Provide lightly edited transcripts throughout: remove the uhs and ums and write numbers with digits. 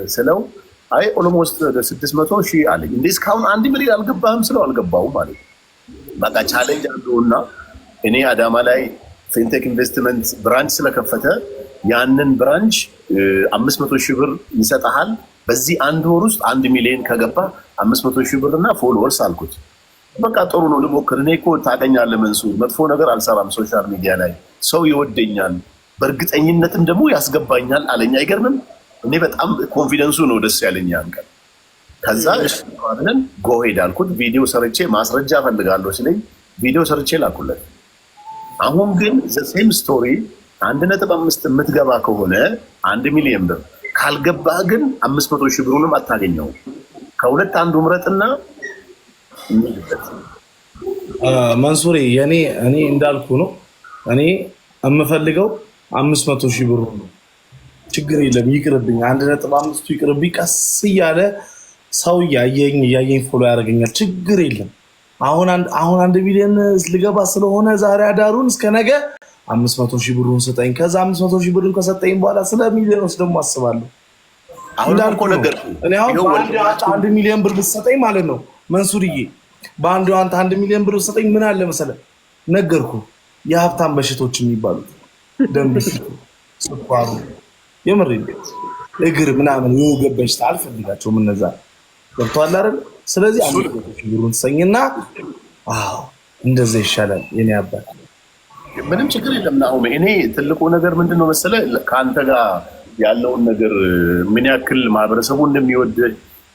ስለው አይ almost ወደ 600,000 አለኝ። እንዴ፣ እስካሁን 1 ሚሊዮን አልገባህም ስለው አልገባሁም አለኝ። በቃ challenge አለውና እኔ አዳማ ላይ ፊንቴክ ኢንቨስትመንት branch ስለከፈተ ያንን branch 500,000 ብር ይሰጠሃል። በዚህ አንድ ወር ውስጥ 1 ሚሊዮን ከገባ 500,000 ብር እና followers አልኩት። በቃ ጥሩ ነው፣ ልሞክር። እኔ እኮ ታውቀኛለህ መንሱር፣ መጥፎ ነገር አልሰራም። Social media ላይ ሰው ይወደኛል፣ በእርግጠኝነትም ደግሞ ያስገባኛል አለኝ። አይገርምም? እኔ በጣም confidence ኡ ነው ደስ ያለኝ ያን ቀን። ከዛ እሺ ብለን go ahead አልኩት። ቪዲዮ ሰርቼ ማስረጃ እፈልጋለሁ ሲለኝ ቪዲዮ ሰርቼ ላኩለት። አሁን ግን the same story፣ 1.5 የምትገባ ከሆነ 1 ሚሊዮን ብር፣ ካልገባህ ግን 500,000 ብሩንም አታገኘውም። ከሁለት አንዱ ምረጥና እንሂድበት። መንሱሬ፣ የኔ እኔ እንዳልኩ ነው። እኔ የምፈልገው 500,000 ብሩ ነው። ችግር የለም፣ ይቅርብኝ። 1.5ቱ ይቅርብኝ። ቀስ እያለ ሰው እያየኝ እያየኝ follow ያደርገኛል። ችግር የለም። አሁን 1 ሚሊዮን ልገባ ስለሆነ ዛሬ አዳሩን እስከ ነገ 500,000 ብሩን ስጠኝ። ከዛ 500,000 ብሩን ከሰጠኝ በኋላ ስለ ሚሊዮኖች ደግሞ አስባለሁ። አሁን እንዳልኩ እኮ ነው። ነገርኩህ። እኔ አሁን ይኸው በአንድ አንተ 1 ሚሊዮን ብር ብትሰጠኝ ማለት ነው መንሱርዬ፣ በአንዱ አንተ 1 ሚሊዮን ብር ብትሰጠኝ ምን አለ መሰለህ፣ ነገርኩ፣ የሀብታም በሽቶች የሚባሉት ደም ግፊቱ፣ ስኳሩ፣ የምር እግር ምናምን የወገብ በሽታ አልፈልጋቸውም። እነዛ ገብቶሃል አይደል? ስለዚህ 500,000 ብሩን ትሰኝና አዎ እንደዛ ይሻላል የኔ አባት። ምንም ችግር የለም ናሆሜ። እኔ ትልቁ ነገር ምንድን ነው መሰለህ፣ ከአንተ ጋር ያለውን ነገር፣ ምን ያክል ማህበረሰቡ እንደሚወድ፣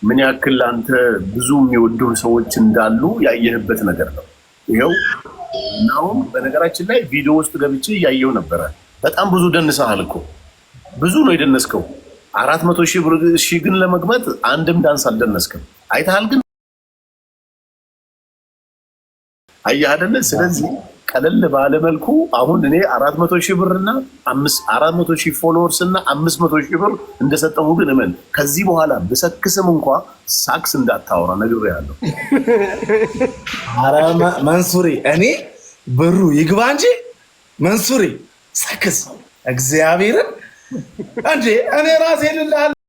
ምን ያክል አንተ ብዙ የሚወዱ ሰዎች እንዳሉ ያየህበት ነገር ነው። ይኸው ናሁም በነገራችን ላይ ቪዲዮ ውስጥ ገብቼ እያየው ነበረ። በጣም ብዙ ደንሰሃል እኮ፣ ብዙ ነው የደነስከው። 400,000 ብር ሺህ ግን ለመግባት አንድም ዳንስ አልደነስክም። አይተሃል ግን፣ አየህ አይደለ? ስለዚህ ቀለል ባለ መልኩ አሁን እኔ 400,000 ብር እና 400,000 followers እና 500,000 ብር እንደሰጠሁ ግን እመን። ከዚህ በኋላ ብሰክስም እንኳ ሳክስ እንዳታወራ ነግሬሃለሁ። ኧረ መንሱሬ፣ እኔ ብሩ ይግባ እንጂ መንሱሬ ሰክስ እግዚአብሔርን እንዴ እኔ ራሴ ልልሃል።